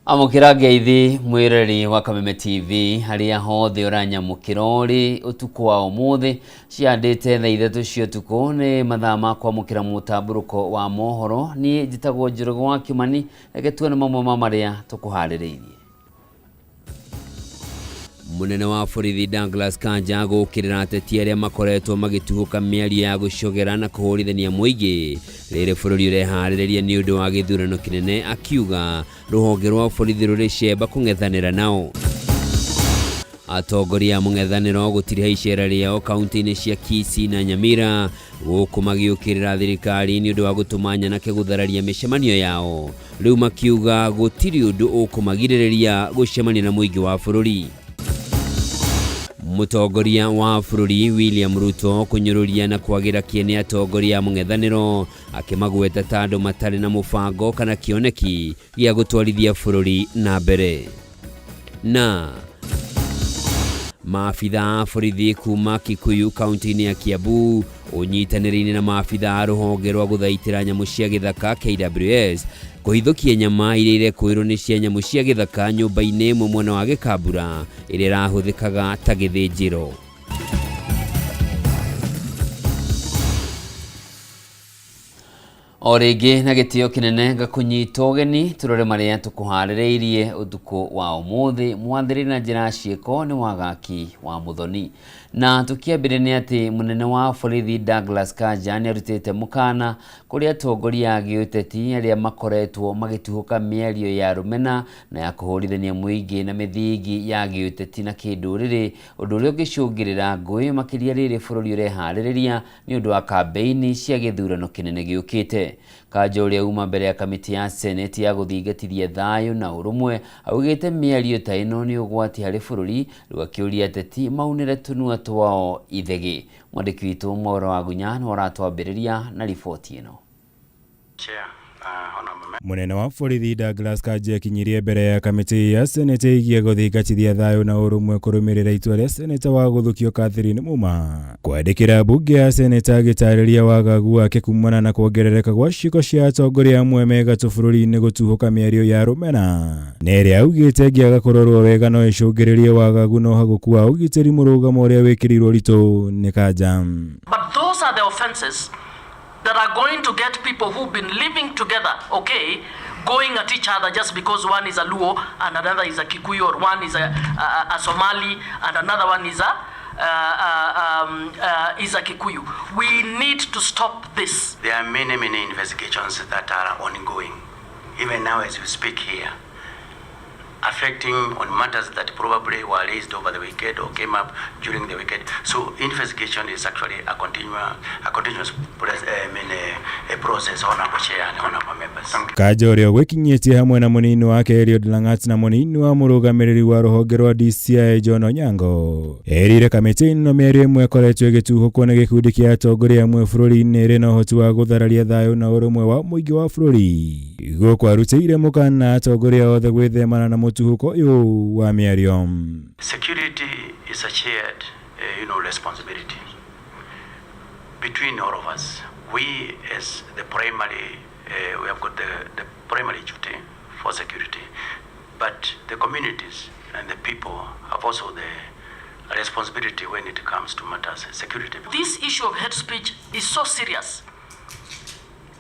Amũkĩra ngeithi mwĩroreri wa Kameme TV harĩa hothe ũranyamũkĩra ũrĩ ũtukũ wa ũmũthĩ ciandĩte thaa 3 cia ũtukũ nĩ mathaa ma kwamũkĩra mũtambũrũko wa mohoro. Niĩ njĩtagwo Njoroge wa Kĩmani, reke tuone mamwe ma marĩa tũkũharĩrĩirie. Mũnene wa borithi Douglas Kanja gũkĩrĩra ateti arĩa makoretwo magĩtuhũka mĩario ya gũcogera na kũhũrithania mũingĩ rĩrĩ bũrũri ũreharĩrĩria nĩ ũndũ wa gĩthurano kĩnene, akiuga rũhonge rwa borithi rũrĩ cemba kũng'ethanĩra nao. Atongoria a mũng'ethanĩro gũtiriha icera rĩao kaunti-inĩ cia Kisii na Nyamira gũkũ magĩũkĩrĩra thirikari nĩ ũndũ wa gũtũma nyanake gũthararia mĩcemanio yao, rĩu makiuga gũtirĩ ũndũ ũkũmagirĩrĩria gũcemania na mũingĩ wa bũrũri. Mũtongoria wa bũrũri William Ruto kũnyũrũria na kwagĩra kĩene atongoria a mũng'ethanĩro akĩmagweta ta andũ matarĩ na mũbango kana kĩoneki gĩa gũtwarithia bũrũri na mbere. Na maabitha a borithi kuma Kikuyu kaunti-inĩ ya Kiambu ũnyitanĩri-inĩ na maabitha a rũhonge rwa gũthaitĩra nyamũ cia gĩthaka KWS kũhithũkia nyama iria irekũĩrwo nĩ cia nyamũ cia gĩthaka nyũmba-inĩ ĩmwe mwena wa Gĩkambura ĩrĩa ĩrahũthĩkaga ta gĩthĩnjĩro. O rĩngĩ na gĩtĩo kĩnene ngakũnyita ũgeni tũrore marĩa tũkũharĩrĩirie ũtukũ wa ũmũthĩ. Mwathĩrĩ na njĩra ya ciĩko nĩ wagaki wa Mũthoni. Na tũkĩambĩrĩria nĩ atĩ mũnene wa borithi Douglas Kanja nĩ arutĩte mũkana kũrĩ atongoria a gĩũteti arĩa makoretwo magĩtuhũka mĩario ya rũmena na ya kũhũrithania mũingĩ na mĩthingi ya gĩũteti na kĩndũrĩrĩ, ũndũ ũrĩa ũngĩcũngĩrĩra ngũĩ makĩria rĩrĩ bũrũri ũreharĩrĩria nĩ ũndũ wa kambeini cia gĩthurano kĩnene gĩũkĩte. Kanja ũrĩa uma mbere ya kamĩtĩ ya Senate ya gũthingatithia thayũ na ũrũmwe augĩte mĩario ta ĩno nĩ ũgwati harĩ bũrũri, rĩu akĩũria ateti maunĩre tũnua twao ithegĩ. Mwandĩki witũ Mwaura wa Gunya nĩwe ũratwambĩrĩria na riboti ĩno. Mũnene wa borithi Douglas Kanja akinyirie mbere ya kamĩtĩ ya Senate ĩgiĩ gũthingatithia thayũ na ũrũmwe kũrũmĩrĩra itua rĩa Seneta wa gũthũkio Catherine Muma kwandĩkĩra mbunge ya Senate agĩtarĩria wagagu wake kumana na kuongerereka gwa ciĩko cia atongoria amwe me gatũ bũrũri-inĩ gũtuhũka mĩario ya rũmena na ĩrĩa augĩte ĩngĩaga kũrorwo wega no ĩcũngĩrĩrie wagagu na ũhagũku wa ũgitĩri mũrũgamo ũrĩa wĩkĩrĩirwo ũritũ nĩ Kanja. But those are the offenses that are going to get people who've been living together, okay, going at each other just because one is a Luo and another is a Kikuyu, or one is a Somali and another one is a Kikuyu. We need to stop this. There are many, many investigations that are ongoing, even now as we speak here, affecting on matters that probably were raised over the weekend or came up during the weekend. So investigation is actually a continuous process, Honorable Chair and Honorable Members. Kanja ũrĩa ũgwĩkinyĩtie hamwe na mũnini wake Eliud Langat na mũnini wa mũrũgamĩrĩri wa rũhonge rwa DCI John Onyango erire kamĩtĩ ĩno mĩario ĩmwe ĩkoretwo ĩgĩtuhũkwo nĩ gĩkundi kĩa atongoria amwe bũrũri-inĩ ĩrĩ na ũhoti wa gũthararia thayũ na ũrũmwe wa mũingĩ wa bũrũri. Gũkũ arutĩire mũkana atongoria othe gwĩthemana na mũtuhũko ũyũ wa mĩario. Security is a shared responsibility between all of us. We as the primary, we have got the primary duty for security, but the communities and the people have also the responsibility when it comes to matters security. This issue of hate speech is so serious.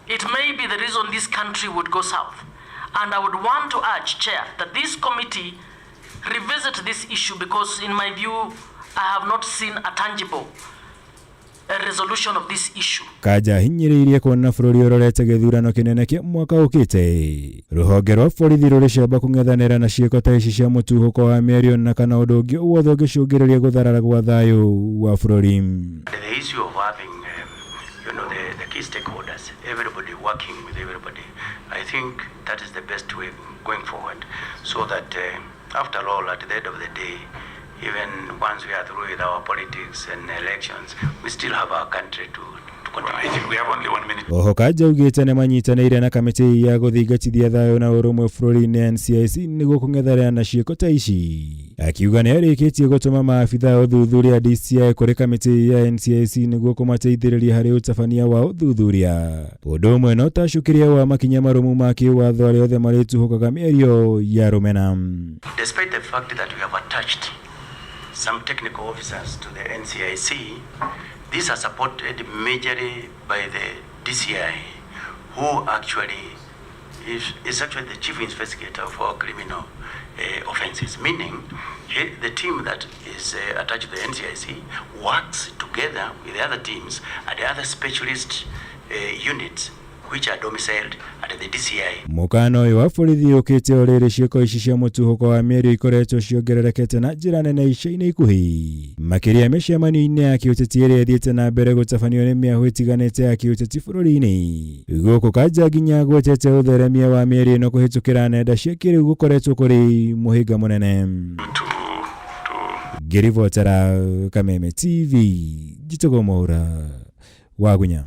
It may be the reason this country would go south. And I would want to urge, Chair, that this committee revisit this issue because, in my view, I have not seen a tangible resolution of this issue. Kanja ahinyĩrĩirie kuona bũrũri ũrorete gĩthurano kĩnene kĩa mwaka ũkĩte. Rũhonge rwa borithi rũrĩ cemba kũng'ethanĩra na ciĩko ta ici cia mũtuhũko wa mĩario na kana ũndũ ũngĩ wothe ũngĩcũngĩrĩria gũtharara gwa thayũ wa bũrũri. The issue of having the key stakeholders, everybody working with everybody, I think that is the best way going forward, so that after all, at the end of the day, even once we are through with our politics and elections, we still have our country to To continue. We have only 1 minute. Oho Kanja augĩte nĩmanyitanĩire na kamĩtĩ ya gũthingatithia thayũ na ũrũmwe bũrũri-inĩ NCIC nĩguo kũng'ethanĩra na ciĩko ta ici. Akiuga nĩarĩkĩtie gũtũma maabitha a ũthuthuria DCI kũrĩ kamĩtĩ ya NCIC nĩguo kũmateithĩrĩria harĩ ũtabania wa ũthuthuria. Ũndũ ũmwe na ũtacũkĩria wa makinya marũmu ma kĩwatho arĩa othe marĩtuhũkaga mĩario ya rũmena. Despite the fact that we have attached some technical officers to the NCIC, these are supported majorly by the DCI, who actually is actually the chief investigator for criminal offenses, meaning the team that is attached to the NCIC works together with the other teams and the other specialist units which are domiciled at the DCI. Mũkana ũyũ wa borithi ũkĩte o rĩrĩ ciĩko ici cia mũtuhũko wa mĩario ikoretwo ciongererekete na njĩra nene ica-inĩ ikuhĩ, makĩria mĩcemanio-inĩ ya kĩũteti ĩrĩa ĩthiĩte na mbere gũtabanio nĩ mĩahũ ĩtiganĩte ya kĩũteti bũrũri-inĩ. Gũkũ Kanja nginya agwetete ũtheremia wa mĩario ĩno kũhĩtũkĩra nenda cia kĩrĩu gũkoretwo kũrĩ mũhĩnga mũnene. Ngĩribotera Kameme TV, njĩtagwo Mwaura Wagunya.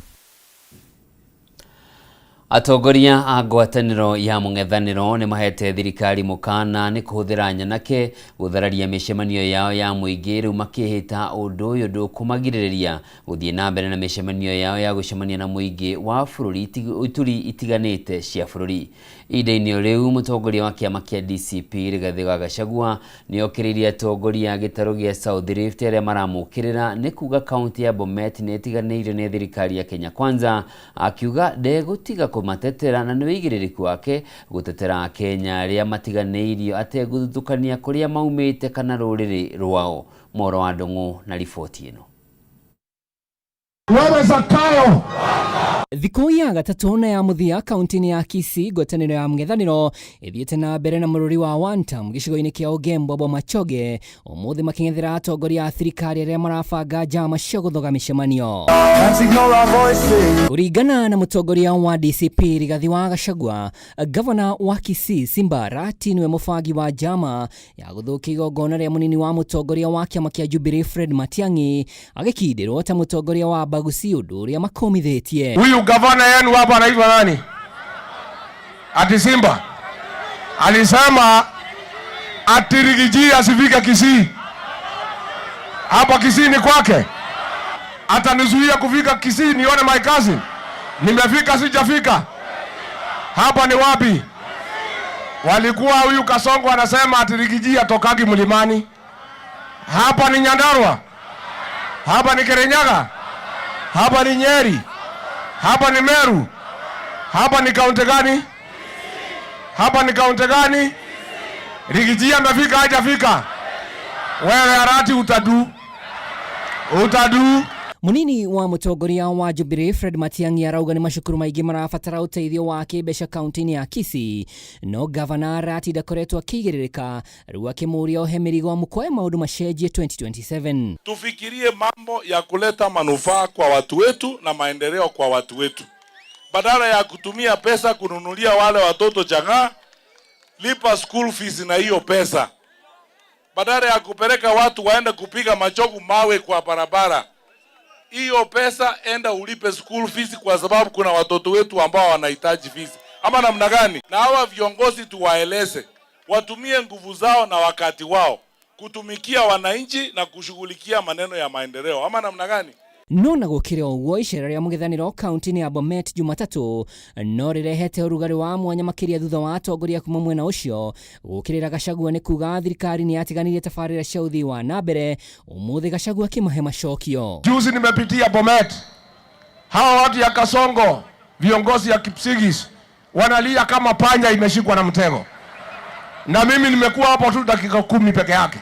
Atongoria a ngwatanĩro ya mũng'ethanĩro nĩ mahete thirikari mũkana nĩ kũhũthĩra nyanake gũthararia mĩcemanio yao ya mũingĩ, rĩu makĩhĩta ũndũ ũyũ ndũkũmagirĩrĩria gũthiĩ na mbere na mĩcemanio yao ya gũcemania na mũingĩ wa bũrũri ituri itiganĩte cia bũrũri. Ihinda-inĩ rĩu mũtongoria wa kĩama kĩa DCP Rigathĩ wa Gachagua nĩokĩrĩirie atongoria a gĩtarũ gĩa South Rift arĩa maramũkĩrĩra nĩ kuga kaunti ya Bomet nĩ ĩtiganĩirio nĩ thirikari ya Kenya Kwanza, akiuga ndegũtiga kũmatetera na nĩ wĩigĩrĩrĩki wake gũtetera Akenya arĩa matiganĩirio ategũthutũkania kũrĩa maumĩte kana rũrĩrĩ rwao. Moro wa Ndung'u na riboti ĩno. Wewe Zakayo. Thikũ ya gatatũ na ya mũthia kaunti-inĩ ya Kisii, ngwatanĩro ya mũng'ethanĩro ĩthiĩte na mbere na mũrũri wa Wantam gĩcigo-inĩ kĩa Ogembo Bomachoge ũmũthĩ makĩng'ethera atongoria a thirikari arĩa marabanga njama cia gũthoga mĩcemanio. Kũringana na mũtongoria wa DCP Rigathi wa Gachagua, gavana wa Kisii Simba Arati nĩwe mũbangi wa njama ya gũthũkia igongona rĩa mũnini wa mũtongoria wa kĩama kĩa Jubilee Fred Matiang'i agĩkindĩrwo ta mũtongoria wa Bagusi, ũndũ ũrĩa makomithĩtie. Huyu gavana yenu hapa anaitwa nani? Ati Simba alisema ati Rigiji asifike Kisii. Hapa Kisii ni kwake. Atanizuia kufika Kisii nione my cousin. Nimefika sijafika? Hapa ni wapi? Walikuwa huyu Kasongo anasema ati Rigiji atokagi mlimani. Hapa ni Nyandarua. Hapa ni Kirinyaga. Hapa ni Nyeri. Hapa ni Meru. Hapa ni kaunti gani? Hapa ni kaunti gani? Rigiji amefika hajafika? Wewe Arati utadu. Utadu. Munini wa mũtongoria wa Jubilee Fred Matiang'i arauga nĩ macukuru maingĩ marabatara ũteithio wa kĩmbeca kaunti-inĩ ya Kisii, no gavana Arati ndakoretwo akĩigĩrĩrĩka, rĩu akĩmũria ohe mĩrigo amũkoe maũndũ macenjie 2027. Tufikirie mambo ya kuleta manufaa kwa watu wetu na maendeleo kwa watu wetu, badala ya kutumia pesa kununulia wale watoto chang'aa. Lipa school fees na hiyo pesa, badala ya kupeleka watu waende kupiga machogu mawe kwa barabara. Hiyo pesa enda ulipe school fees, kwa sababu kuna watoto wetu ambao wanahitaji fees. Ama namna gani? Na hawa viongozi tuwaeleze watumie nguvu zao na wakati wao kutumikia wananchi na kushughulikia maneno ya maendeleo. Ama namna gani? No na gũkĩrĩ ũguo, icera rĩa mũng'ethanĩro kaunti-inĩ ya Bomet Jumatatũ no rĩrehete ũrugarĩ wa mwanya makĩria thutha wa atongoria kuma mwena ũcio gũkĩrĩra Gachagua nĩ kuga thirikari nĩ yatiganĩirie tabarĩra cia ũthii wa na mbere. Ũmũthĩ Gachagua akĩmahe macokio. Juzi nimepitia Bomet, hawa watu ya Kasongo, viongozi ya Kipsigis wanalia kama panya imeshikwa na mtego, na mimi nimekuwa hapo tu dakika 10 peke yake.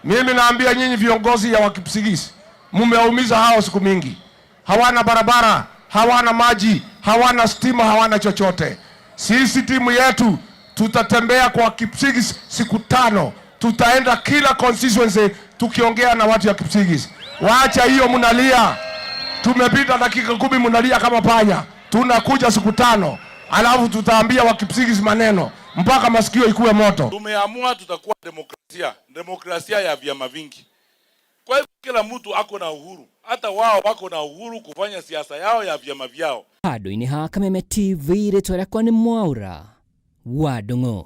Mimi naambia nyinyi viongozi ya Wakipsigis, mumeumiza hao siku mingi. Hawana barabara, hawana maji, hawana stima, hawana chochote. Sisi timu yetu tutatembea kwa Kipsigis siku 5. Tutaenda kila constituency tukiongea na watu ya Kipsigis. Waacha hiyo mnalia. Tumepita dakika 10 mnalia kama panya. Tunakuja siku 5. Alafu tutaambia wa Kipsigis maneno mpaka masikio ikuwe moto. Tumeamua tutakuwa demokrasia, demokrasia ya vyama vingi. Kwa hivyo kila mtu ako na uhuru, hata wao wako na uhuru kufanya siasa yao ya vyama vyao. Handũ-inĩ ha Kameme TV, rĩtwa rĩakwa nĩ Mwaura wa Ndung'u.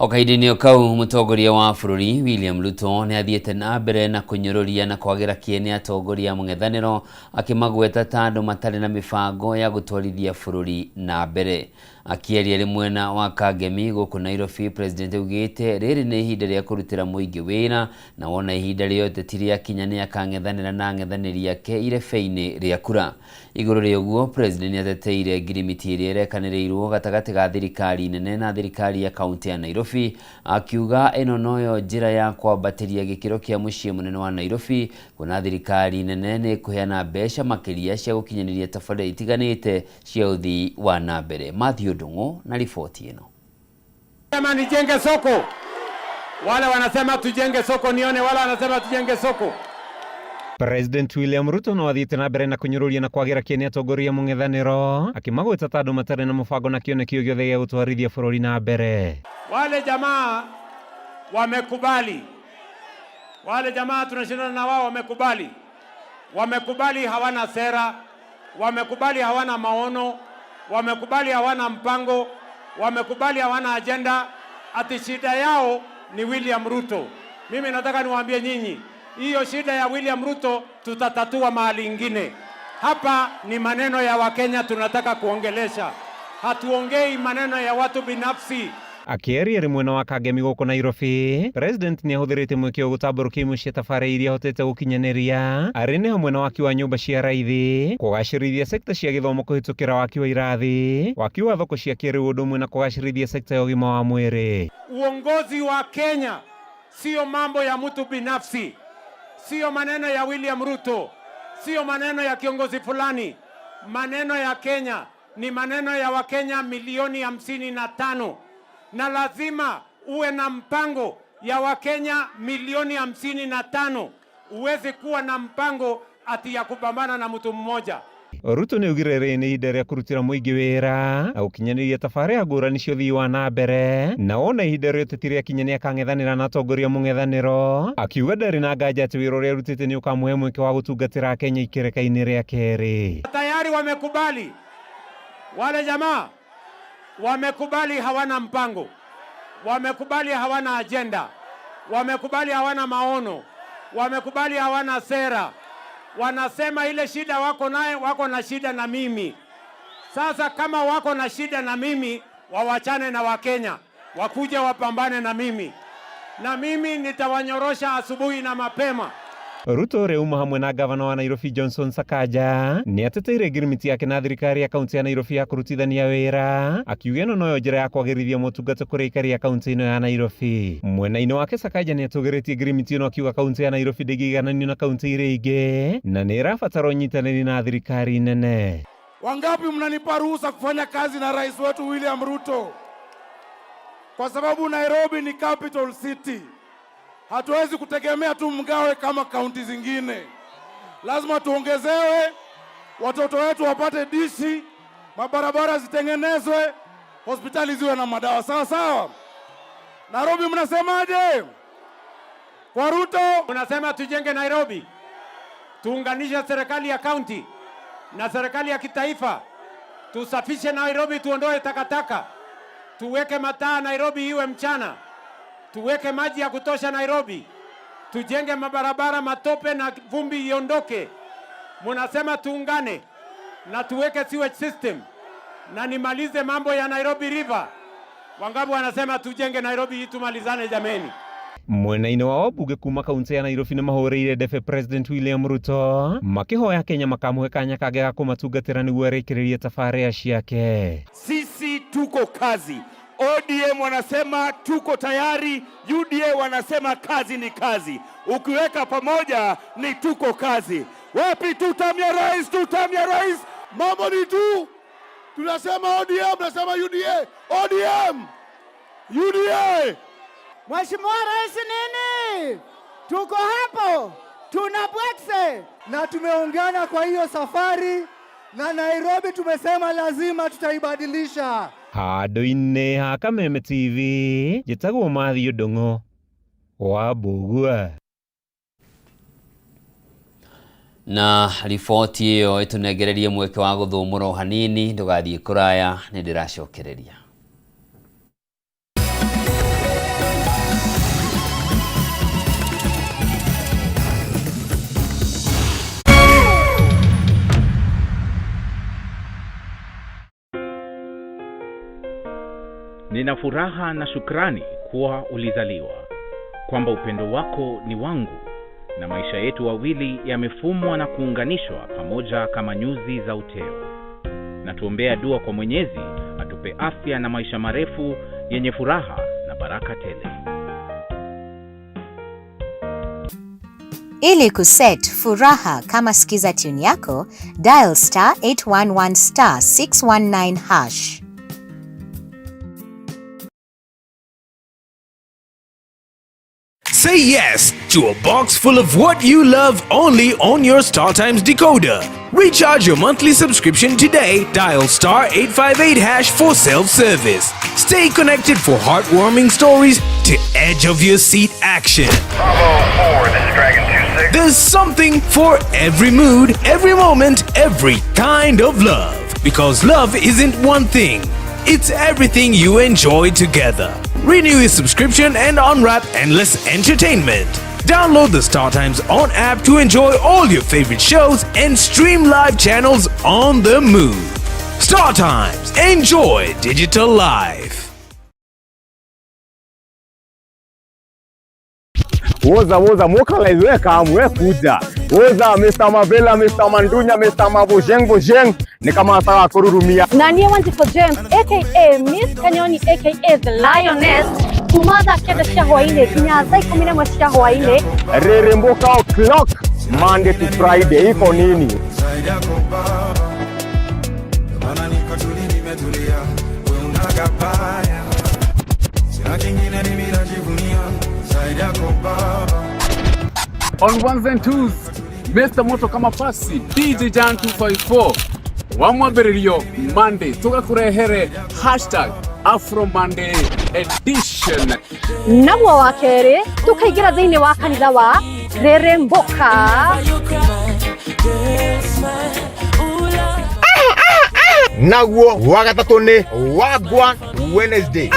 O kahinda-inĩ o kau, mũtongoria wa bũrũri William Ruto nĩ athiĩte na mbere na kũnyũrũria na kwagĩra kĩene atongoria a mũng'ethanĩro, akĩmagweta ta andũ matarĩ na mĩbango ya gũtwarithia bũrũri na mbere. Akĩaria arĩ mwena wa Kangemi gũkũ Nairobi, President augĩte rĩrĩ nĩ ihinda rĩa kũrutĩra mũingĩ wĩra, na wona ihinda rĩa ũteti rĩakinya nĩ akang'ethanĩra na ang'ethanĩri ake irebe-inĩ rĩa kura. Igũrũ rĩa ũguo, President nĩ ateteire ngirimiti ĩrĩa ĩrekanĩrĩirwo gatagatĩ ga thirikari nene na thirikari ya kaunti ya Nairobi, akiuga ĩno noyo njĩra ya kwambatĩria gĩkĩro kĩa mũciĩ mũnene wa Nairobi, kuona thirikari nene nĩ ĩkũheana mbeca makĩria cia gũkinyanĩria tabarĩra itiganĩte cia ũthii wa na mbere. Matthew Ndung'u na riboti ĩno. Sema nijenge soko. Wale wanasema tujenge soko, nione wale wanasema tujenge soko. President William Ruto no athiĩte na mbere na kũnyũrũria na kwagĩra kĩene atongoria mũng'ethanĩro, akĩmagweta ta andũ matarĩ na mũbango na kĩoneki o gĩothe gĩa gũtwarithia bũrũri na mbere. Wale jamaa wamekubali, wale jamaa tunashindana na wao wamekubali, wamekubali hawana sera, wamekubali hawana maono, wamekubali hawana mpango, wamekubali hawana ajenda, ati shida yao ni William Ruto. Mimi nataka niwaambie nyinyi, hiyo shida ya William Ruto tutatatua mahali ingine. Hapa ni maneno ya Wakenya tunataka kuongelesha, hatuongei maneno ya watu binafsi. Akĩaria arĩ mwena wa Kangemi gũkũ Nairobi, President nĩ ahũthĩrĩte mweke ũyũ gũtambũrũkia imwe cia tabarĩra iria ahotete gũkinyanĩria, arĩ nĩ hamwe na waki wa nyũmba cia raithi, kũgacĩrithia sekta cia gĩthomo kũhĩtũkĩra waki wa irathi, waki wa thoko cia kĩrĩu ũndũ ũmwe na kũgacĩrithia sekta ya ũgima wa mwĩrĩ. Uongozi wa Kenya sio mambo ya mtu binafsi, sio maneno ya William Ruto, sio maneno ya kiongozi fulani. Maneno ya Kenya ni maneno ya Wakenya milioni 55, na lazima uwe na mpango ya Wakenya milioni 55. Uwezi kuwa na mpango ati ya kupambana na mtu mmoja. Ruto nĩ augire rĩrĩ nĩ ihinda rĩa kũrutĩra mũingĩ wĩra na gũkinyanĩria tabarĩra ngũrani cia ũthii wa na mbere, na wona ihinda rĩa ũteti rĩakinya nĩ akang'ethanĩra na atongoria mũng'ethanĩro, akiuga ndarĩ na nganja atĩ wĩra ũrĩa arutĩte nĩ ũkamũhe mweke wa gũtungatĩra Akenya ikereka-inĩ rĩa kerĩ. Tayari wamekubali, wale jamaa wamekubali, hawana mpango, wamekubali hawana ajenda, wamekubali hawana maono, wamekubali hawana sera. Wanasema ile shida wako naye, wako na shida na mimi. Sasa kama wako na shida na mimi, wawachane na Wakenya, wakuje wapambane na mimi, na mimi nitawanyorosha asubuhi na mapema. Ruto ũrĩa uma hamwe na gavana wa Nairobi Johnson Sakaja nĩ ateteire ngirimiti yake na thirikari ya kaunti ya Nairobi ya kũrutithania wĩra, akiuga ĩno noyo njĩra ya kwagĩrithia motungata kũrĩ aikari a kaunti ĩno ya Nairobi. Mwena-inĩ wake Sakaja nĩ atũgĩrĩtie ngirimiti ĩno, akiuga kaunti ya Nairobi ndĩngĩigananio na kaunti iria ingĩ na nĩ ĩrabatara ũnyitanĩri na thirikari nene. Wangapi mnanipa ruhusa kufanya kazi na rais wetu William Ruto? Kwa sababu Nairobi ni capital city. Hatuwezi kutegemea tu mgawe kama kaunti zingine. Lazima tuongezewe, watoto wetu wapate dishi, mabarabara zitengenezwe, hospitali ziwe na madawa. Sawa sawa. Nairobi mnasemaje? Kwa Ruto? Unasema tujenge Nairobi, tuunganishe serikali ya kaunti na serikali ya kitaifa, tusafishe Nairobi, tuondoe takataka, tuweke mataa Nairobi iwe mchana, tuweke maji ya kutosha Nairobi, tujenge mabarabara, matope na vumbi iondoke. Munasema tuungane na tuweke sewage system na nimalize mambo ya Nairobi River. Wangapi wanasema tujenge Nairobi hii tumalizane jameni? Mwena-inĩ wa wabunge kuma kaunti ya Nairobi nĩ mahũrĩire ndebe President William Ruto makĩhoya Kenya makamũhe kanya kangĩ ga kũmatungatĩra nĩguo arĩkĩrĩrie tabarĩra ciake. Sisi tuko kazi. ODM wanasema tuko tayari, UDA wanasema kazi ni kazi. Ukiweka pamoja ni tuko kazi. Wapi tutamya rais, tutamya rais. Mambo ni tu, tunasema ODM, tunasema UDA, ODM, UDA. Mheshimiwa Rais nini? Tuko hapo, tuna bwekse na tumeungana kwa hiyo safari, na Nairobi tumesema lazima tutaibadilisha. Handũ-inĩ ha Kameme TV, njĩtagwo Matthew Ndung'u wa Mbũgua. Na riboti ĩyo ĩtũnengererie mweke wa gũthũmũra o hanini, ndũgathiĩ kũraya, nĩ ndĩracokereria. Nina furaha na shukrani kuwa ulizaliwa, kwamba upendo wako ni wangu na maisha yetu wawili yamefumwa na kuunganishwa pamoja kama nyuzi za uteo. Na tuombea dua kwa Mwenyezi atupe afya na maisha marefu yenye furaha na baraka tele. Ili kuset furaha kama skiza tune yako, dial star 811 star 619 hash. Say yes to a box full of what you love only on your StarTimes decoder. Recharge your monthly subscription today. Dial star 858 hash for self-service. Stay connected for heartwarming stories to edge of your seat action. Bravo 4, this is Dragon 26. There's something for every mood, every moment, every kind of love. Because love isn't one thing, it's everything you enjoy together. Renew your subscription and unwrap endless entertainment. Download the StarTimes On app to enjoy all your favorite shows and stream live channels on the move. StarTimes, enjoy digital life. Woza woza mokalize we kam we kuja. Woza Mr. Mavela, Mr. Mandunya, Mr. Mabojeng Bojeng ni kama nataka kururumia. Na niĩ Wanjikũ James aka Miss Kanyoni aka The Lioness kuma thaa kenda cia hwainĩ nginya thaa 11 cia hwainĩ. Reremboka o'clock Monday to Friday iko nini? On ones and twos, Mr. Moto kama pasi DJ Jan 254 wa mwambĩrĩrio Monday tũgakũrehere hashtag Afro Monday edition. Naguo wa kerĩ tũkaingĩra thĩinĩ wa kanitha wa Reremboka. Naguo wa gatatũ nĩ Wagwan Wednesday.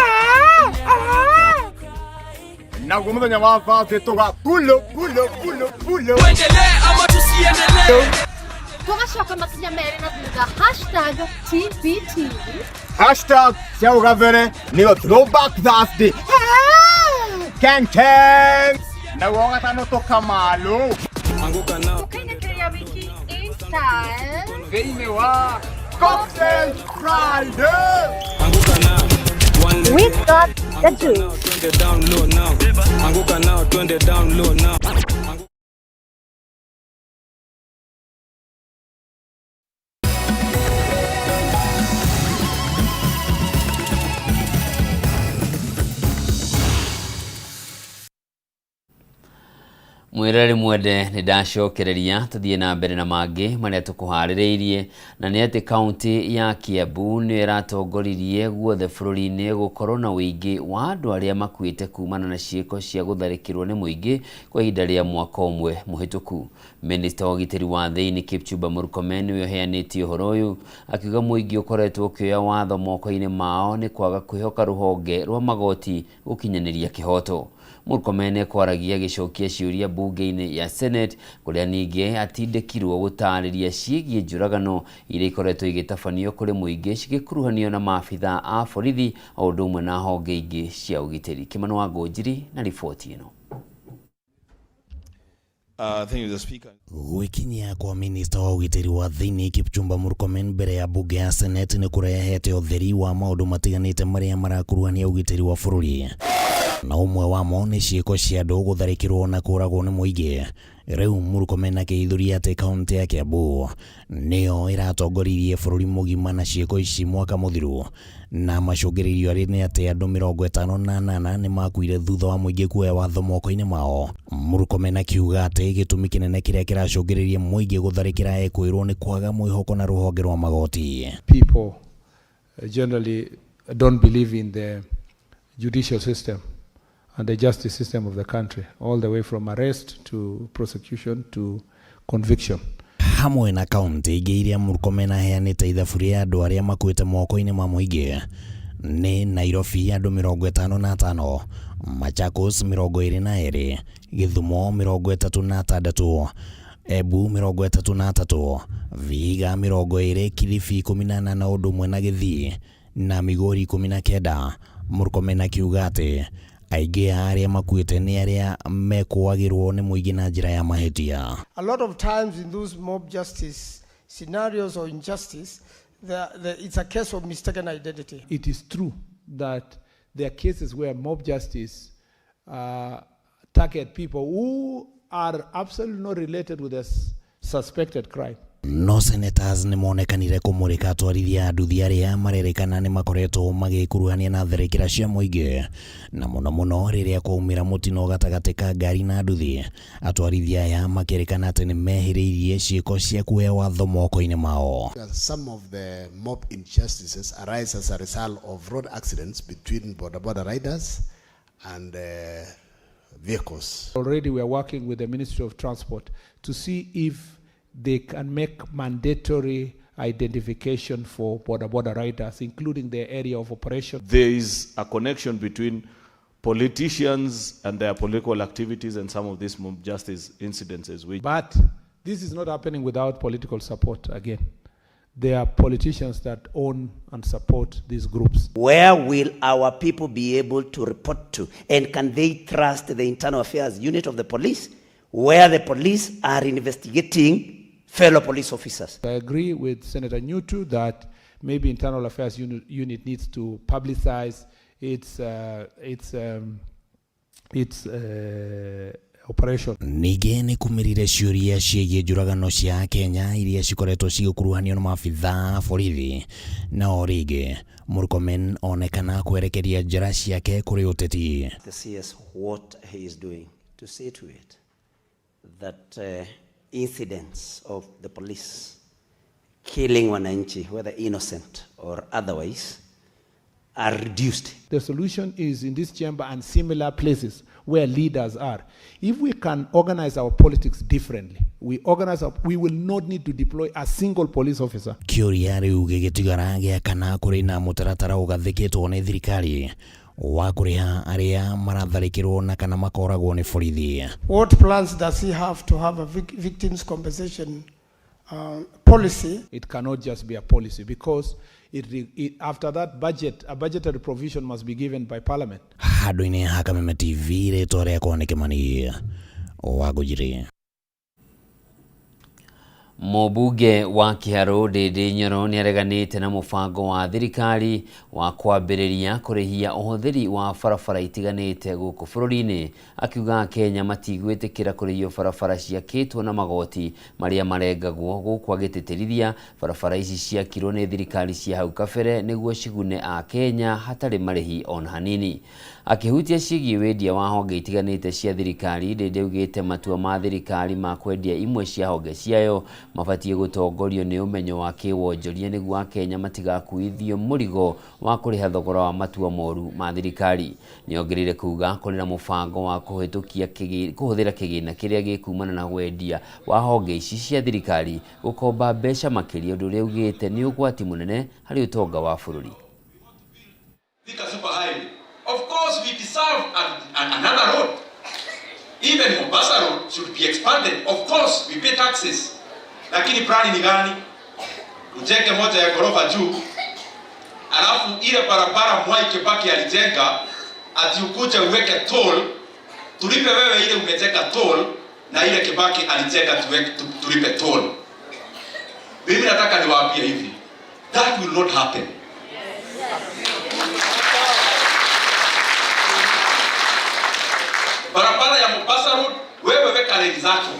Naguo mũthenya wa Thursday tũga pulo pulo pulo pulo. Tũgacoka makinya merĩ na thutha hashtag TBT. Hashtag cia ũgabere nĩyo Throwback Thursday. Ken Ken. Naguo wa gatano tũkamalo. Tũkainĩkĩria wiki in style thĩinĩ wa Cocktail Friday. We got the juice. Anguka nao twende down low now. Mwĩroreri mwende, nĩ ndacokereria tũthiĩ na mbere na mangĩ marĩa tũkũharĩrĩirie, na nĩ atĩ kaunti ya Kiambu nĩyo ĩratongoririe guothe bũrũri-inĩ gũkorwo na ũingĩ wa andũ arĩa makuĩte kumana na ciĩko cia gũtharĩkĩrwo nĩ mũingĩ kwa ihinda rĩa mwaka ũmwe mũhĩtũku. Minista wa ũgitĩri wa thĩinĩ Kipchumba Murkomen nĩwe ũheanĩte ũhoro ũyũ, akiuga mũingĩ ũkoretwo ũkĩoya watho moko-inĩ mao nĩ kwaga kwĩhoka rũhonge rwa magoti gũkinyanĩria kĩhoto. Murkomen ekwaragia agĩcokia ciũria mbunge-inĩ ya Senate, kũrĩa ningĩ atindĩkirwo gũtarĩria ciĩgiĩ njũragano iria ikoretwo igĩtabanio kũrĩ mũingĩ cigĩkuruhanio na maabitha a borithi o ũndũ ũmwe na honge ingĩ cia ũgitĩri. Kĩmani wa Ngũnjiri na riboti ĩno. Gwĩkinyia kwa minista wa ũgitĩri wa thĩinĩ Kipchumba Murkomen mbere ya mbunge ya Senate nĩ kũrehete ũtheri wa maũndũ matiganĩte marĩa marakuruhania ũgitĩri wa bũrũri, na ũmwe wamo nĩ ciĩko cia andũ gũtharĩkĩrwo na kũragwo nĩ mũingĩ. Rĩu Murkomen akĩhithũria atĩ kaunti ya Kiambu nĩyo ĩratongoririe bũrũri mũgima na ciĩko ici mwaka mũthiru, na macũngĩrĩrio arĩ nĩ atĩ andũ 58 nĩ makuire thutha wa mũingĩ kuoya watho moko-inĩ mao. Murkomen akiuga atĩ gĩtũmi kĩnene kĩrĩa kĩracũngĩrĩria mũingĩ gũtharĩkĩra ekwĩrwo nĩ kwaga mwĩhoko na rũhonge rwa magoti. People generally don't believe in the judicial system and the justice system of the country, all the way from arrest to prosecution to conviction. Hamwe na kaunti ingĩ iria Murkomen aheanĩte ithabu rĩa andũ arĩa makuĩte moko-inĩ ma mũingĩ nĩ Nairobi andũ 55, Machakos 22, Gĩthumo 36, Embu 33, Vihiga 20, Kilifi 14 na ũndũ ũmwe na Gĩthii na Migori 19. Murkomen akiuga atĩ aingĩ a arĩa makuĩte nĩ arĩa mekũagĩrwo nĩ mũingĩ na njĩra ya mahĩtia. A lot of times in those mob justice scenarios or injustice, it's a case of mistaken identity. It is true that there are cases where mob justice target people who are absolutely not related with the suspected crime. No senators nĩ monekanire kũmũrĩka atwarithia a nduthi arĩa marerĩkana nĩ makoretwo magĩkuruhania na tharĩkĩra cia mũingĩ na mũno mũno rĩrĩa kwaumĩra mũtino gatagatĩ ka ngari na nduthi. Atwarithia aya makĩrĩkana atĩ nĩ mehĩrĩirie ciĩko cia kuoya watho moko-inĩ mao. Some of the mob injustices arise as a result of road accidents between boda boda riders and vehicles. Already we are working with the Ministry of Transport to see if they can make mandatory identification for boda boda riders, including their area of operation. There is a connection between politicians and their political activities and some of these mob justice incidences. Which But this is not happening without political support again. There are politicians that own and support these groups. Where will our people be able to report to? And can they trust the Internal Affairs Unit of the police, where the police are investigating fellow police officers? I agree with Senator Nyutu that maybe Internal Affairs Unit needs to publicize its operation. Ningĩ nĩ kumĩrire ciũria ciĩgiĩ njũragano cia Kenya iria cikoretwo cigĩkuruhanio na maabithaa a borithi na o rĩngĩ Murkomen onekana kwerekeria njĩra ciake kũrĩ ũteti. The CS what he is doing to see to it that incidents of the police killing wananchi, whether innocent or otherwise, are reduced. The solution is in this chamber and similar places where leaders are. If we can organize our politics differently, we will not need to deploy a single police officer. Kĩũria rĩu gĩgĩtigara gĩa kana kũrĩ na mũtaratara ũgathĩkĩtwo nĩ thirikari wa kũrĩha arĩa maratharĩkĩrwo na kana makoragwo nĩ borithi. What plans does he have to have a victims compensation policy? It cannot just be a policy, because after that budget, a budgetary provision must be given by Parliament. Handũ-inĩ ha Kameme TV, rĩtwa rĩakwa nĩ Kĩmani wa Ngũnjiri. Mũmbunge wa Kiharu Ndindi Nyoro nĩareganĩte na mũbango wa thirikari wa kwambĩrĩria kũrĩhia ũhũthĩri wa barabara itiganĩte gũkũ bũrũri-inĩ, akiuga Kenya matigwĩtĩkĩra kũrĩhio barabara ciakĩtwo na magoti marĩa marengagwo, gũkũ agĩtĩtĩrithia barabara ici ciakirwo nĩ thirikari cia hau kabere nĩguo cigune Akenya hatarĩ marĩhi ona hanini. Akĩhutia ciĩgiĩ wendia wa honge itiganĩte cia thirikari, Ndindi augĩte matua ma thirikari ma kwendia imwe cia honge ciayo mabatiĩ gũtongorio nĩ ũmenyo wa kĩwonjoria nĩguo Akenya matigakuithio mũrigo wa kũrĩha thogora wa matua moru ma thirikari. Nĩongereire kuga kũrĩ na mũbango wa kũhũthĩra kĩgĩna kĩrĩa gĩkumana na wendia wa honge ici cia thirikari gũkomba mbeca makĩria, ũndũ ũrĩa augĩte nĩ ũgwati mũnene harĩ ũtonga wa bũrũri. Thika Super Highway. Of course, we deserve another road. Even Mombasa Road should be expanded. Of course, we pay taxes. Lakini plani ni gani? Ujenge moja ya ghorofa juu, alafu ile barabara Mwai Kibaki alijenga, ati ukuje uweke toll, tulipe wewe ile umejenga toll, na ile Kibaki alijenga tulipe toll. Mimi nataka niwaambie hivi, that will not happen. Barabara ya Mombasa Road, wewe weka reli zako.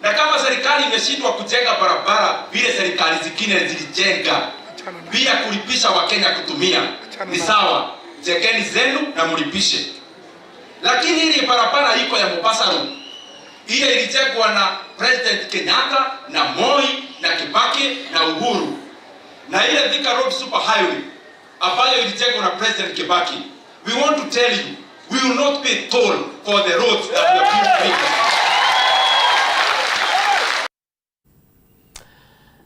Na kama serikali imeshindwa kujenga barabara vile serikali zingine zilijenga bila kulipisha Wakenya kutumia, ni sawa, jengeni zenu na mlipishe. Lakini ile barabara iko ya Mombasa Road, ile ilijengwa na President Kenyatta na Moi na Kibaki na Uhuru, na ile Thika Road Super Highway ambayo ilijengwa na President Kibaki, we want to tell you, we will not pay toll for the roads that we are building.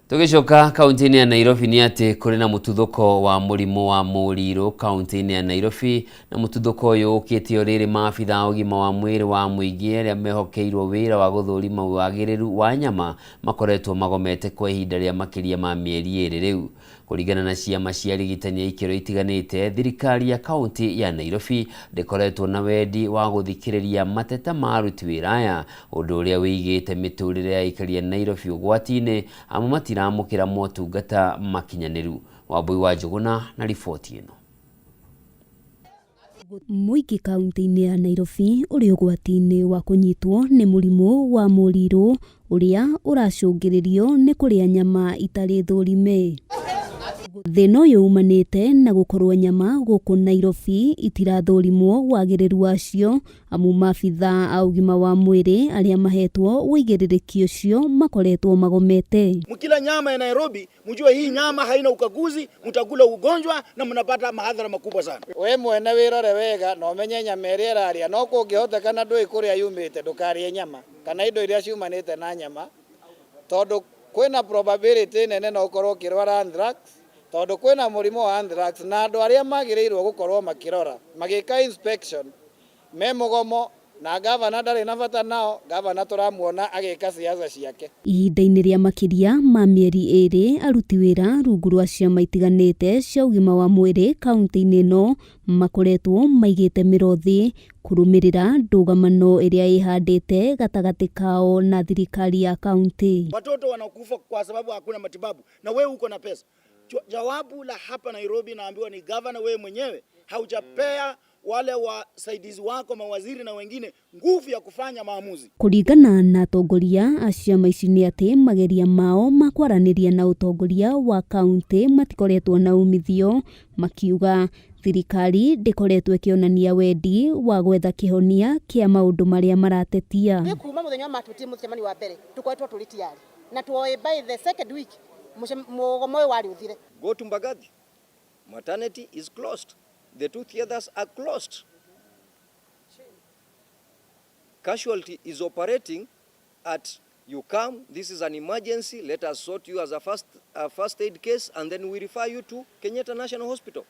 Tũgĩcoka kaunti-inĩ ya Nairobi nĩ atĩ kũrĩ na mũtuthũko wa mũrimũ wa mũrirũ kaunti-inĩ ya Nairobi, na mũtuthũko ũyũ ũkĩte o rĩrĩ maabitha a ũgima wa mwĩrĩ wa mũingĩ arĩa mehokeirwo wĩra wa gũthũrima wagĩrĩru wa nyama makoretwo magomete kwa ihinda rĩa makĩria ma mĩeri 2 rĩu. Kũringana na ciama cia arigitani a ikĩro itiganĩte, thirikari ya kaunti ya Nairobi ndĩkoretwo na wendi wa gũthikĩrĩria mateta ma aruti wĩra aya, ũndũ ũrĩa wĩigĩte mĩtũrĩre ya aikari a Nairobi ũgwati-inĩ amu matiramũkĩra motungata makinyanĩru. Wambui wa Njũgũna na riboti ĩno. Mũingĩ kaunti-inĩ ya Nairobi ũrĩ ũgwati-inĩ wa kũnyitwo nĩ mũrimũ wa mũrirũ ũrĩa ũracũngĩrĩrio nĩ kũrĩa nyama itarĩ thũrime. Thĩna ũyũ umanĩte na gũkorwo nyama gũkũ Nairobi itirathũrimwo wagĩrĩru wacio, amu maabitha a ũgima wa mwĩrĩ arĩa mahetwo ũigĩrĩrĩki ũcio makoretwo magomete. Mkila nyama ya Nairobi mjue hii nyama haina ukaguzi, mtakula ugonjwa na mnapata madhara makubwa sana. We mwene wirore wega na umenye nyama ĩrĩa ĩrarĩa, no kũngĩhotekana ndũĩ kũrĩa yumĩte ndũkarĩe nyama kana indo iria ciumanĩte na nyama, tondũ kwĩna probability nene no ũkorwo ũkĩrwara anthrax, tondũ kwĩna mũrimũ wa anthrax na andũ arĩa magĩrĩirwo gũkorwo makĩrora magĩka inspection me mũgomo na gavana ndarĩ na bata nao, gavana tũramuona agĩka siasa ciake. Ihinda-inĩ rĩa makĩria ma mĩeri 2 aruti wĩra rungu rwa ciama itiganĩte cia ũgima wa mwĩrĩ kaunti-inĩ ĩno makoretwo maigĩte mĩro thĩ kũrũmĩrĩra ndũgamano ĩrĩa ĩhandĩte gatagatĩ kao na thirikari ya kaunti. Watoto wanakufa kwa sababu hakuna matibabu na wewe uko na pesa. Jawabu la hapa Nairobi naambiwa ni gavana, wewe mwenyewe haujapea wale wasaidizi wako mawaziri na wengine nguvu ya kufanya maamuzi. Kũringana na atongoria a ciama ici nĩ atĩ mageria mao ma kwaranĩria na ũtongoria wa kaunti matikoretwo na umithio, makiuga thirikari ndĩkoretwo ĩkĩonania wendi wa gwetha kĩhonia kĩa maũndũ marĩa maratetia. Nĩ kuma mũthenya wa matwĩtire mũcemanio wa mbere tũkoretwo tũrĩ tayari na tuoĩ by the second week mũgomo ũyũ warĩ ũthire. Go to Mbagathi. Maternity is closed. The two theaters are closed. Casualty is operating at, you come, this is an emergency, let us sort you as a first aid case and then we refer you to Kenyatta National Hospital.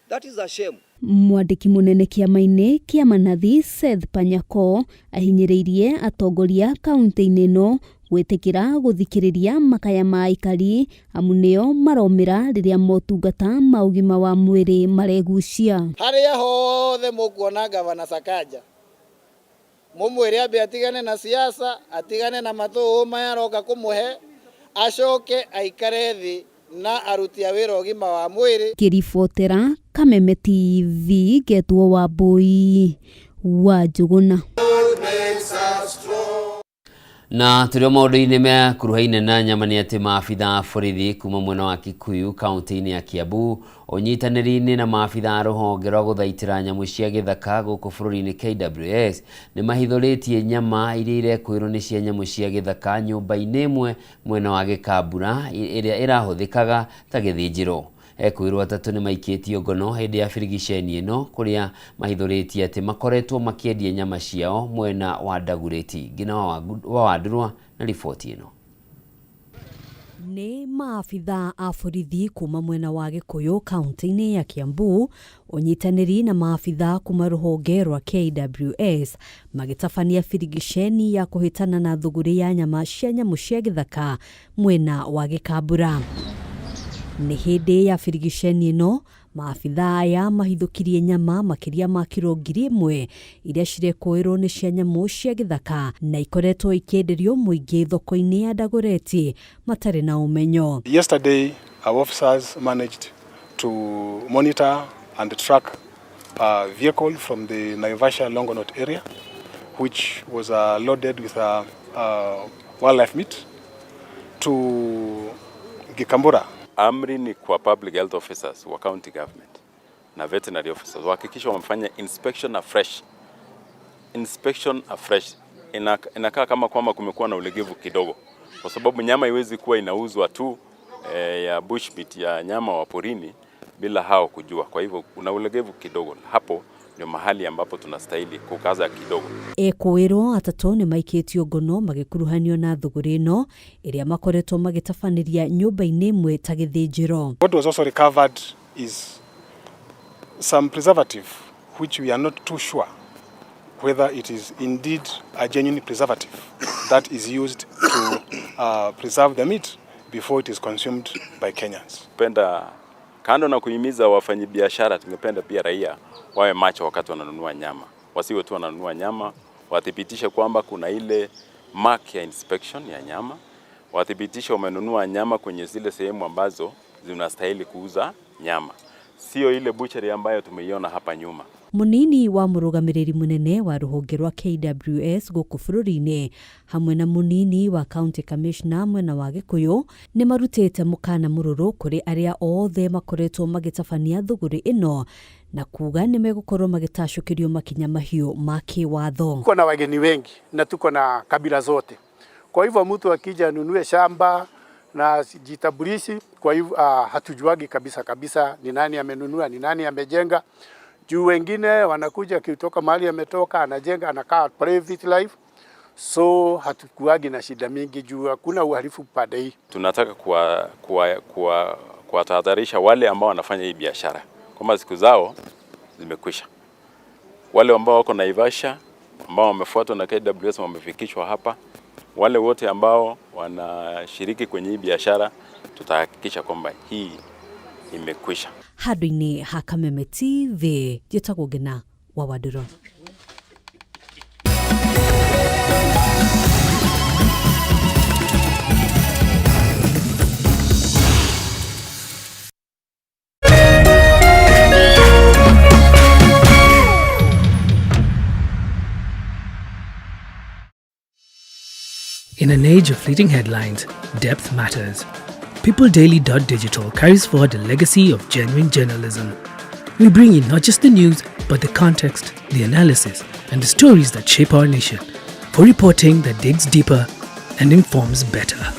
That is a shame. Mwandĩki mũnene kĩama-inĩ kĩa Manathi Seth Panyako ahinyĩrĩirie atongoria kaunti-inĩ ĩno gwĩtĩkĩra gũthikĩrĩria makaya ma aikari amu nĩo maromĩra rĩrĩa motungata ma ũgima wa mwĩrĩ maregucia. Harĩa hothe mũkuona gavana Sakaja mũmwĩre ambe atigane na siasa, atigane na matũũ maya aroka kũmũhe, acoke aikare thĩ na aruti a wĩra ũgima wa mwĩrĩ. Ngĩribotera Kameme TV ngetwo Wambui wa Njũgũna. Na tũrĩ o maũndũ-inĩ mekuruhaine na nyama nĩ atĩ maabitha a borithi kuma mwena wa Kikuyu kaunti-inĩ ya Kiambu ũnyitanĩri-inĩ na maabitha a rũhonge rwa gũthaitĩra nyamũ cia gĩthaka gũkũ bũrũri-inĩ KWS nĩ mahithũrĩtie nyama iria irekwĩrwo nĩ cia nyamũ cia gĩthaka nyũmba-inĩ ĩmwe mwena wa Gĩkambura ĩrĩa ĩrahũthĩkaga ta gĩthĩnjĩro. Ekwĩrwo atatũ nĩ maikĩtio ngono hĩndĩ ya birigiceni ĩno kũrĩa mahithũrĩtie atĩ makoretwo makĩendia nyama ciao mwena wa Dagoretti. Ngina wa Wandurwa na riboti ĩno. Nĩ maabitha a borithi kuma mwena wa Gĩkũyũ kaunti-inĩ ya Kiambu ũnyitanĩri na maabitha kuma rũhonge rwa KWS magĩtabania birigiceni ya kũhĩtana na thũgũrĩ ya nyama cia nyamũ cia gĩthaka mwena wa Gĩkambura. Nĩ hĩndĩ ya birigiceni ĩno maabitha aya mahithũkirie nyama makĩria ma kiro 1,000 iria cirekũĩrwo nĩ cia nyamũ cia gĩthaka na ikoretwo ikĩenderio mũingĩ thoko-inĩ ya Dagoretti matarĩ na ũmenyo. Yesterday our officers managed to monitor and track a vehicle from the Naivasha Longonot area which was loaded with wildlife meat to Gikambura. Amri ni kwa public health officers wa county government na veterinary officers wahakikisha wamefanya inspection afresh. Inspection afresh inakaa kama kwamba kumekuwa na ulegevu kidogo, kwa sababu nyama iwezi kuwa inauzwa tu ya bushmeat ya nyama wa porini bila hao kujua. Kwa hivyo kuna ulegevu kidogo hapo, Ndio mahali ambapo tunastahili kukaza kidogo. Ekũĩrwo atatũ nĩ maikĩtio ngono magĩkuruhanio na thũgũrĩ ĩno ĩrĩa makoretwo magĩtabanĩria nyũmba-inĩ ĩmwe ta gĩthĩnjĩro. What was also recovered is some preservative which we are not too sure whether it is indeed a genuine preservative that is used to preserve the meat before it is consumed by Kenyans. Penda kando na kuhimiza wafanyabiashara, tungependa pia raia wawe macho wakati wananunua nyama, wasiwe tu wananunua nyama, wathibitishe kwamba kuna ile mark ya inspection ya nyama, wathibitishe wamenunua nyama kwenye zile sehemu ambazo zinastahili kuuza nyama, sio ile butchery ambayo tumeiona hapa nyuma. Munini wa mũrũgamĩrĩri mũnene wa rũhonge rwa KWS gũkũ bũrũri-inĩ hamwe na munini wa county commissioner mwena wa Gĩkũyũ nĩ marutĩte mũkana mũrũrũ kũrĩ arĩa othe makoretwo magĩtabania thũgũrĩ ĩno na kuga nĩ megũkorwo magĩtacũkĩrio makinya mahiũ ma kĩwatho. Tuko na wageni wengi na tuko na kabila zote, kwa hivyo mtu akija anunue shamba na jitambulishi, kwa hivyo hatujuagi kabisa kabisa ni nani amenunua, ni nani amejenga juu wengine wanakuja kutoka mahali ametoka, anajenga, anakaa private life, so hatukuagi na shida mingi juu hakuna uhalifu pande hii. Tunataka kuwatahadharisha wale ambao wanafanya hii biashara kwamba siku zao zimekwisha. Wale ambao wako Naivasha ambao wamefuatwa na KWS wamefikishwa hapa, wale wote ambao wanashiriki kwenye hii biashara, tutahakikisha kwamba hii imekwisha. Handũ-inĩ ha Kameme TV njĩtagwo Ngina wa Wandũrũ. In an age of fleeting headlines, depth matters. PeopleDaily.digital carries forward a legacy of genuine journalism. We bring you not just the news, but the context, the analysis, and the stories that shape our nation. For reporting that digs deeper and informs better.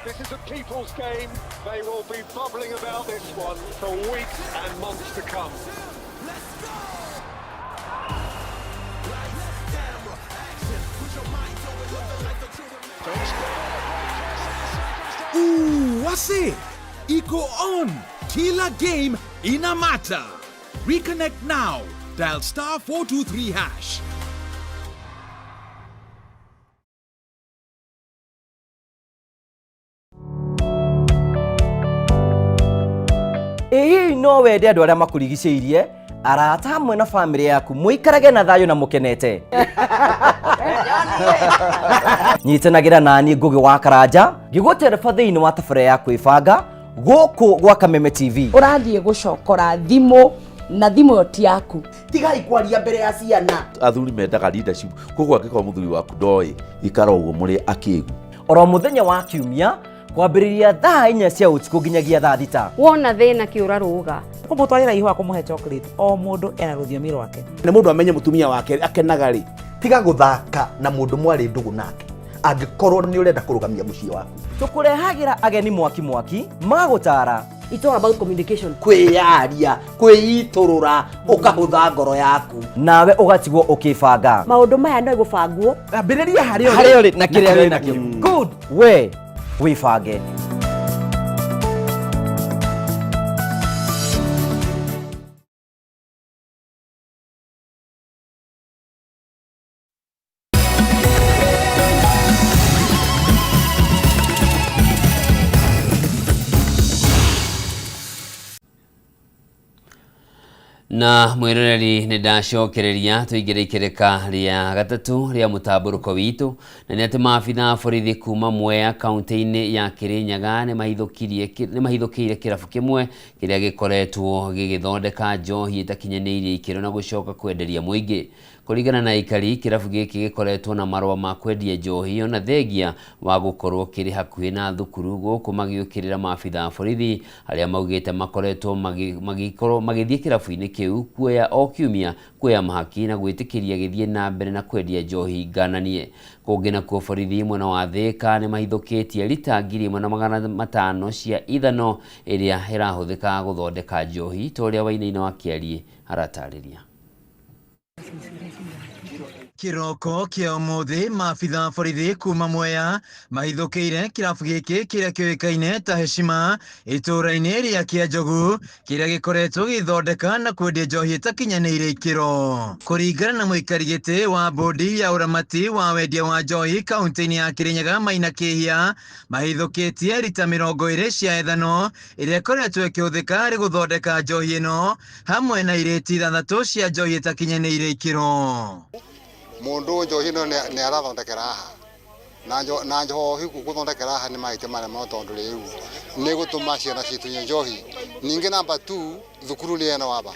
This is a people's game. They will be bubbling about this one for weeks and months to come. Ooh, wase iko on. Kila game ina matter. Reconnect now. Dial star 423 hash. Ĩ hihi no wende andũ arĩa makũrigicĩirie, arata hamwe na bamĩrĩ yaku mũikarage na thayũ na mũkenete? Nyitanagĩra naniĩ Ngũgĩ wa Karanja ngĩgũtereba thĩinĩ wa tabarĩra ya kwĩbanga gũkũ gwa Kameme TV. Ũrathiĩ gũcokora thimũ na thimũ ĩyo ti yaku. Tigai kwaria mbere ya ciana. Athuri mendaga leadership, koguo angĩkorwo mũthuri waku ndoĩ, ikara ũguo mũrĩ akĩgu. Oro mũthenya wa kiumia kwambĩrĩria thaa 4 cia ũtukũ nginyagia thaa 6. Wona thĩna kĩũra rũga. Kũmũtwarĩra ihũa kũmũhe chocolate, o mũndũ ena rũthiomi rwake. Na mũndũ amenye mũtumia wake akenaga rĩ. Tiga gũthaka na mũndũ mwarĩ ndũgũ nake angĩkorwo nĩ ũrenda kũrũgamia mũciĩ waku. Tũkũrehagĩra ageni mwaki mwaki magũtara. It's all about communication. Kwĩyaria, kwĩitũrũra, ũkahũtha ngoro yaku. Nawe ũgatigwo ũkĩbanga. Maũndũ maya no gũbangwo. Ambĩrĩria harĩa ũrĩ. Harĩa ũrĩ na kĩrĩa wĩ nakĩo. Good. We wĩbange. Na mwiroreri nĩ ndacokereria tũingĩre ikereka rĩa gatatũ rĩa mũtambũrũko witũ, na nĩ atĩ maabitha a borithi kuma Mwea kaunti-inĩ ya Kirinyaga nĩ mahithũkĩire kĩrabu kĩmwe kĩrĩa gĩkoretwo gĩgĩthondeka njohi ĩtakinyanĩirie ikĩro na gũcoka kwenderia mũingĩ. Kũringana na aikari, kĩrabu gĩkĩ gĩkoretwo na marũa ma kwendia njohi ona thengia wa gũkorwo kĩrĩ hakuhĩ na thukuru, gũkũ magĩũkĩrĩra maabitha a borithi arĩa maugĩte makoretwo magĩkorwo magĩthiĩ kĩrabu-inĩ kĩu kuoya o kiumia kuoya mahaki na gwĩtĩkĩria gĩthiĩ na mbere na kwendia njohi ngananie. Kũngĩ nakuo borithi mwena wa Thĩka nĩ mahithũkĩtie rita 1500 cia ithano ĩrĩa ĩrahũthĩka gũthondeka njohi ta ũrĩa Wainaina wa Kĩariĩ aratarĩria. Kĩroko kĩa ũmũthĩ maabitha borithi kuma Mwea mahithũkĩire kĩrabu gĩkĩ kĩrĩa kĩũĩkaine ta Heshima itũũra-inĩ rĩa Kĩanjogu kĩrĩa gĩkoretwo gĩgĩthondeka na kwendia njohi ĩtakinyanĩire ikĩro. Kũringana na mũikari gĩtĩ wa bodi ya ũramati wa wendia wa njohi kaunti-inĩ ya Kirinyaga Maina Kĩhia, mahithũkĩtie rita 20 cia ethano ĩrĩa ĩkoretwo ĩkĩhũthĩka harĩ gũthondeka njohi ĩno hamwe na irĩti 6 cia njohi ĩtakinyanĩire ikĩro. Mundu njohi ĩno nĩ arathondekera haha na njohi gũthondekera haha nĩ mahĩtia marĩa mũno tondũ rĩu nĩ gũtũma ciana citunye njohi. Ningĩ namba 2 thukuru nĩ ena waba